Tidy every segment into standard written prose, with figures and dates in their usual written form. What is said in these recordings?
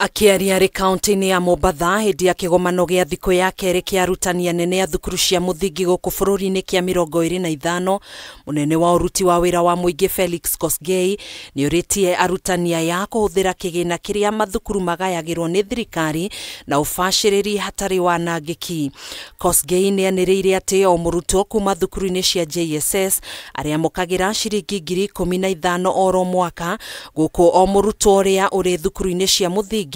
Akĩaria arĩ kaunti-inĩ ya Mombatha hĩndĩ ya kĩgomano gĩa thikũ ya kerĩ kĩa arutani anene a thukuru cia mũthingi gũkũ bũrũri-inĩ kĩa 25, mũnene wa ũruti wa wĩra wa mũingĩ Felix Kosgei nĩorĩtie arutani aya kũhũthĩra kĩgĩna kĩrĩa mathukuru magayagĩrwo nĩ thirikari na ũbacĩrĩri hatarĩ wanangĩki. Kosgei nĩanĩrĩire atĩ o mũrutwo kuma thukuru-inĩ cia JSS arĩamũkagĩra ciringi 15,000 oro mwaka, gũkũ o mũrutwo ũrĩa ũrĩ thukuru-inĩ cia mũthingi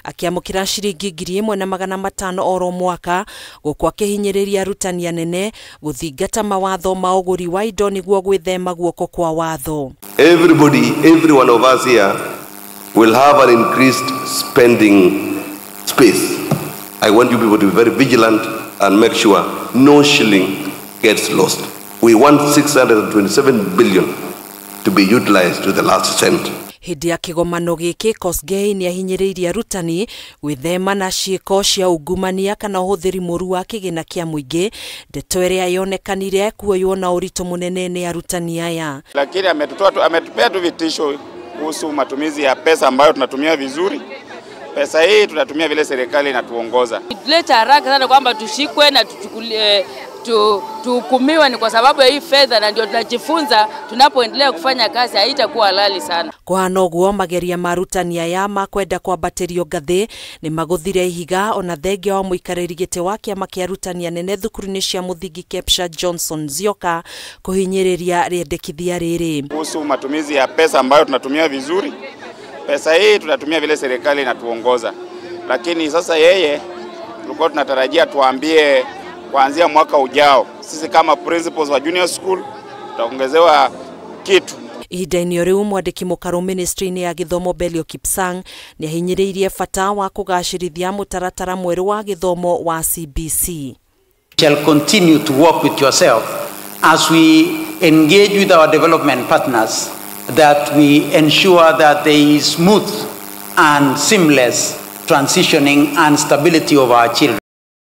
akĩamũkĩra ciringi 1,500 oro mwaka, gũkũ akĩhinyĩrĩria arutani anene gũthingata mawatho ma ũgũri wa indo nĩguo gwĩthema guoko kwa watho. Everybody, every one of us here will have an increased spending space. I want you people to be very vigilant and make sure no shilling gets lost. We want 627 billion to be utilized to the last cent. Hĩndĩ ya kĩgomano gĩkĩ, Kosgei nĩahinyĩrĩirie arutani gwĩthema na ciĩko cia ungumania kana ũhũthĩri mũru wa kĩgĩna kĩa mũingĩ, ndeto ĩrĩa yonekanire kuoywo na ũritũ mũnene nĩ arutani aya. Lakini ametupea tu vitisho kuhusu matumizi ya pesa ambayo tunatumia vizuri. Pesa hii tunatumia vile serikali inatuongoza. Tuleta haraka sana kwamba tushikwe na tuchukulie tuhukumiwe ni kwa sababu ya hii fedha, na ndio tunajifunza tunapoendelea kufanya kazi haitakuwa halali sana. Kwa ũguo mageria ma arutani aya ma kwenda kwambatĩrio ngathĩ nĩ magũthire ihiga ona thengia wa mũikarĩri gĩtĩ wa kĩama kĩa arutani anene thukuru-inĩ cia mũthingi Kepsha Johnson Nzioka kũhinyĩrĩria rĩendekithia rĩrĩ. Kuhusu matumizi ya pesa ambayo tunatumia vizuri. Pesa hii tunatumia vile serikali inatuongoza. Lakini sasa yeye tulikuwa tunatarajia tuambie kuanzia mwaka ujao sisi kama principals wa junior school tutaongezewa kitu. Ihinda-inĩ o rĩu mwandĩki mũkarũ ministry-inĩ ya gĩthomo Belio Kipsang nĩahinyĩrĩirie bata wa kũgacĩrithia mũtaratara mwerũ wa gĩthomo wa CBC. Shall continue to work with yourself as we engage with our development partners that we ensure that there is smooth and seamless transitioning and stability of our children.